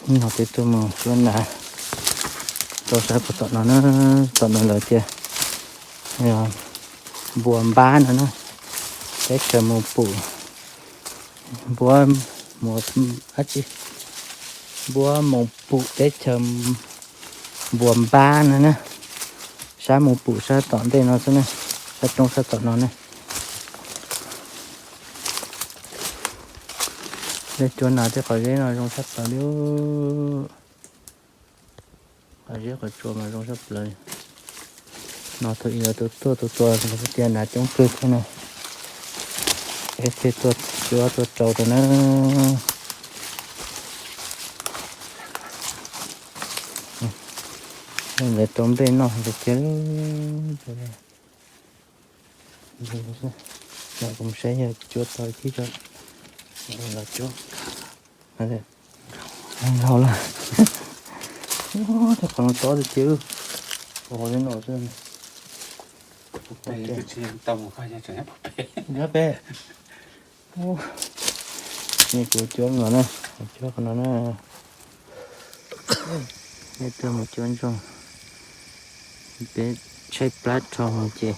No peb tuaj mus suab nas rau sab puag tom no na, tom no lawv tias npua npab no na, teb chaws mus pum npua, mus dab tsi, npua mus pum teb chaws npua npab no na, sab mus pum sab tom ntej no xwb na, sab roob sab tom no na. Dej cuab nas tej qhov zeb no zoo sab plaws li. Qhov zeb qhov tsua mas zoo sab plaws. No thaum ub lawv tuaj tuaj tua tua lawv tias nas coob kawg thiab na, peb thiaj tuaj cuab tuaj rau rau na. Lawv rau nplej noj ntawd thiab. Kuv saib yog cuab tau thiab tso, los cuab. Dhau lawm. Tej qhov no tob tiag tiag. Ua li no xwb. Peb, kuv cuab no na, cuab qhov no na. Peb tuaj mus cuab ntsoog, peb tshaib plab rho mus ces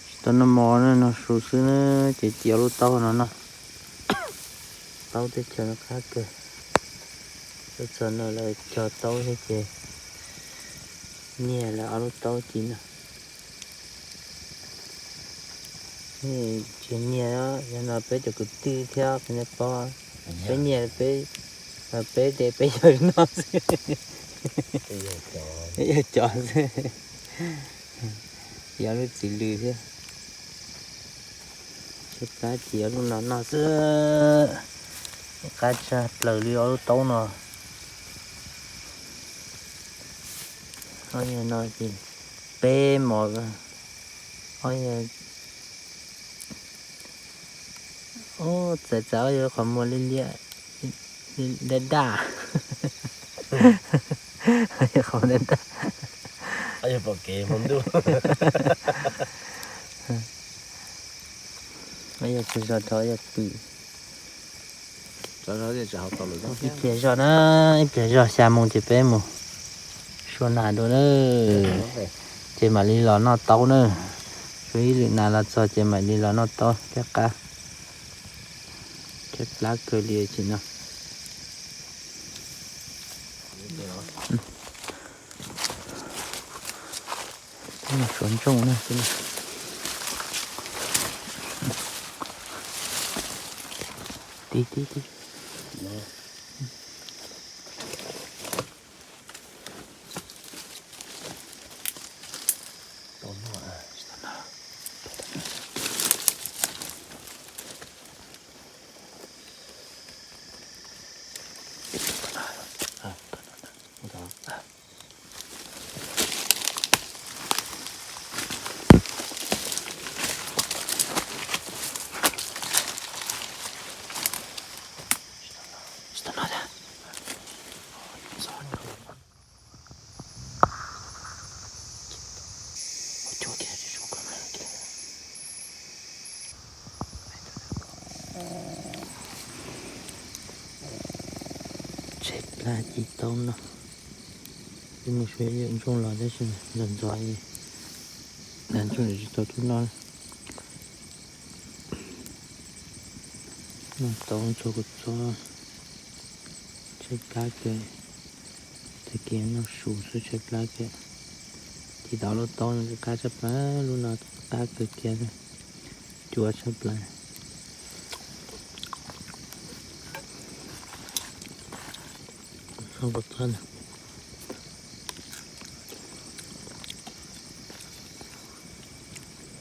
tsis tau noj mov na, noj su xwb na, ces cia lub taub no noj. Taub teb chaws no qab kawg. Tuaj txog no lawv cog taub thiab ces nyiag lawv ob lub taub ci no. Tsis nyiag, yog no peb cov kwv tij thiab qhov nej paub, peb nyiag peb, peb de peb yawg noj xwb, peb yawg cov xwb, yog lub txiv lws thiab. Tshaib plab ces ob lub no noj xwb, qab tshaj plaws li ob lub taub no. Ob yawg no ces peb mos, ob yawg, txawm txawm ob yawg qhov muag liab liab, daj daj, qhov daj daj, ob yawg pom kev hmo ntuj. Ob yawg tsis zog rau ob yawg pw. Ib pliag zog na, ib pliag zog xya moo ces peb mus sua nas dua na, ces mam li los noj taub na. Sua ib lwm nas los txog ces mam li los noj taub thiab qab. Tshaib plab kawg li tsim no. Suav ntsooj na. Tib tib tib. Tshaib plab ci taub no. Ib mus suav ntsooj los tab sis ntxov ntxov, ntsooj tsis tau tub noj. Noj taub ntxhua kua txob, tshaib plab kawg. Tag kis noj su xwb tshaib plab kawg. Tiv tau lub taub no qab tshaib plab, lub no qab kawg kiag, cuab tshaib plab. Ntxhua kua txob,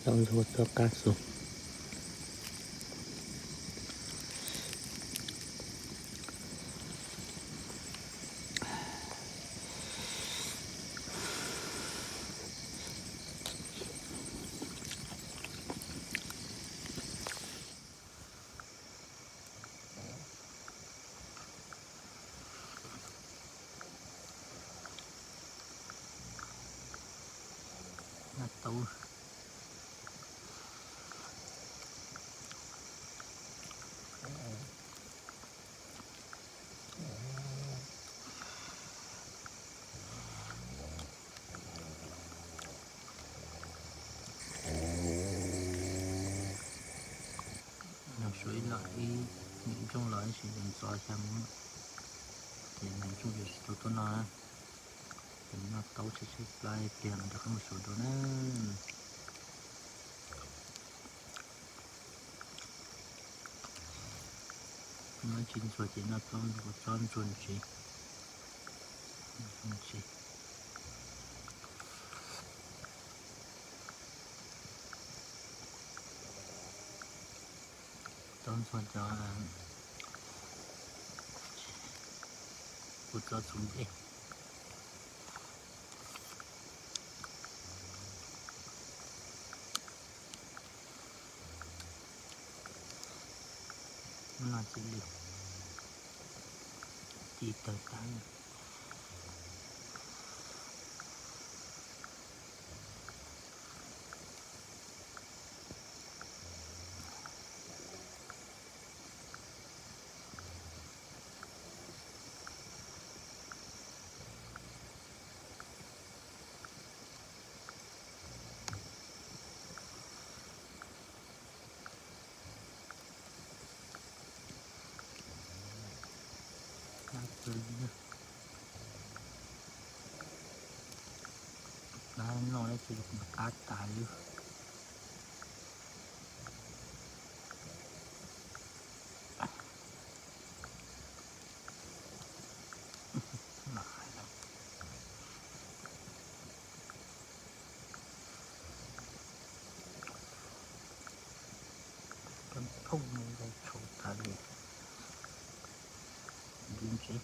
tau ntxhua kua txob qab xu. Tab sis ntxov xya mus, ces nws tsuj ces tsis tau tuaj noj na. Ces noj taub tshaib tshaib plab ib pliag mas rov qab mus suav dua na. Noj tsis ntxuag ces noj taub ntxuag tsob ntxuag ntsis. Taub ntxuag cov kuv txob txhuv nplej. Hnub no txiv lws ci tawg tag. Noj ces qab tas li. Cov phooj ywg ntau tshauv tas li. Ntsev.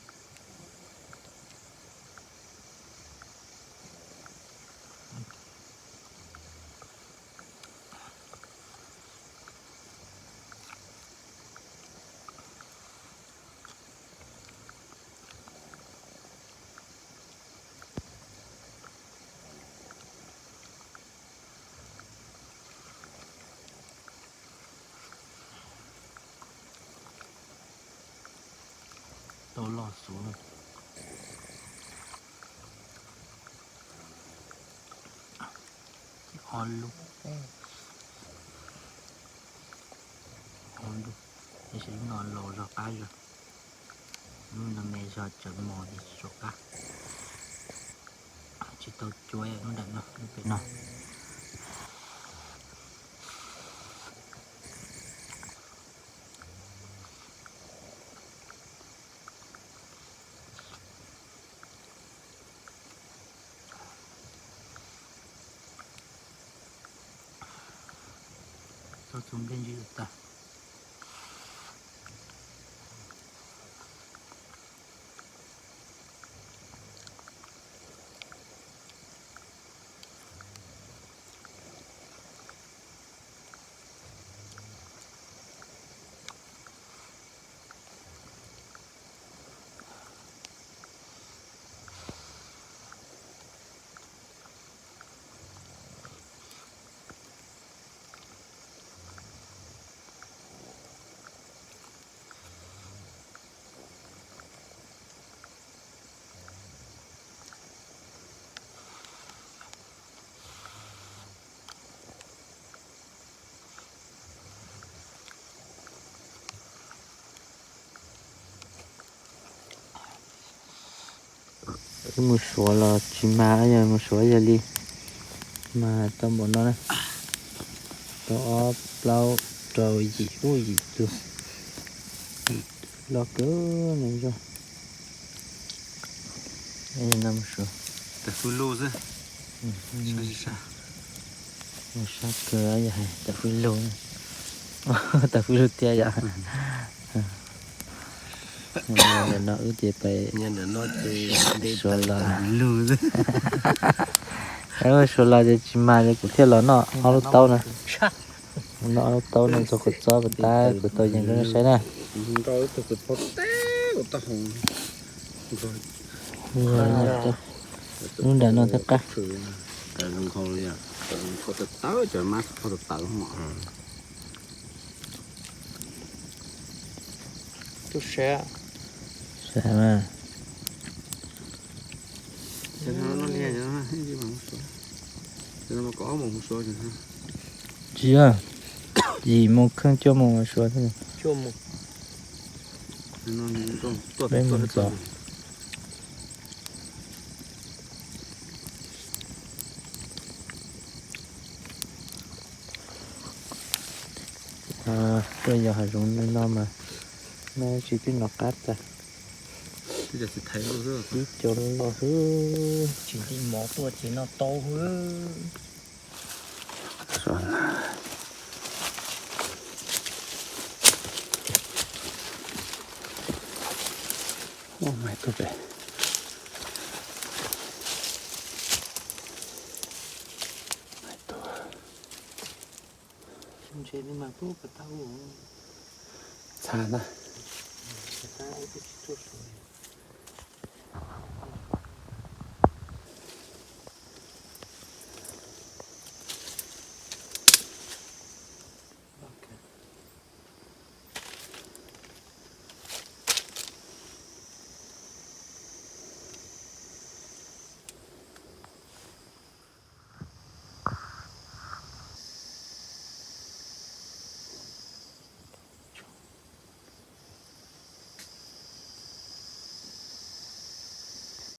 Tau loj xwb. Ob lub, ob lub, tab sis lub no laus zog qab zog, lub no me zog tsawv mos ces tsis tshua qab. Tsis tau cuab lub nram no, lub pem no. Txog txhua nplej ntsib tag. Wb mus suav los tsis mag, yog mus suav yog li mag tau npaum no na. Tau ob plaub rau yim ub yim tus, yim tus loj kawg nws zog. Mus suav. Mus sab kawg yog hais tawm fwj lug, tawm fwj lug tiag yom. Ntawm no wb ces pais suav los, suav los ces tsis mag ces kuv thiaj los noj ob lub taub no. Noj ob lub taub no txog kuv txob puas tab kuv tau yees rau nej saib na. Lub nram no thiaj qab. Tub sab. Sab mas. Tsis yog, yim mus kheej cuaj mus suav thiab. Peb mus ntxov. Tuaj yos hav zoov li no mas noj tsis twb noj qab tag. Ib co loj loj xwb. Tsis ntim mov tuaj ces noj tau xwb. Ua mais tuaj pem. Ntse li mas pub pas tau. Txha na. Tsis tuaj saud.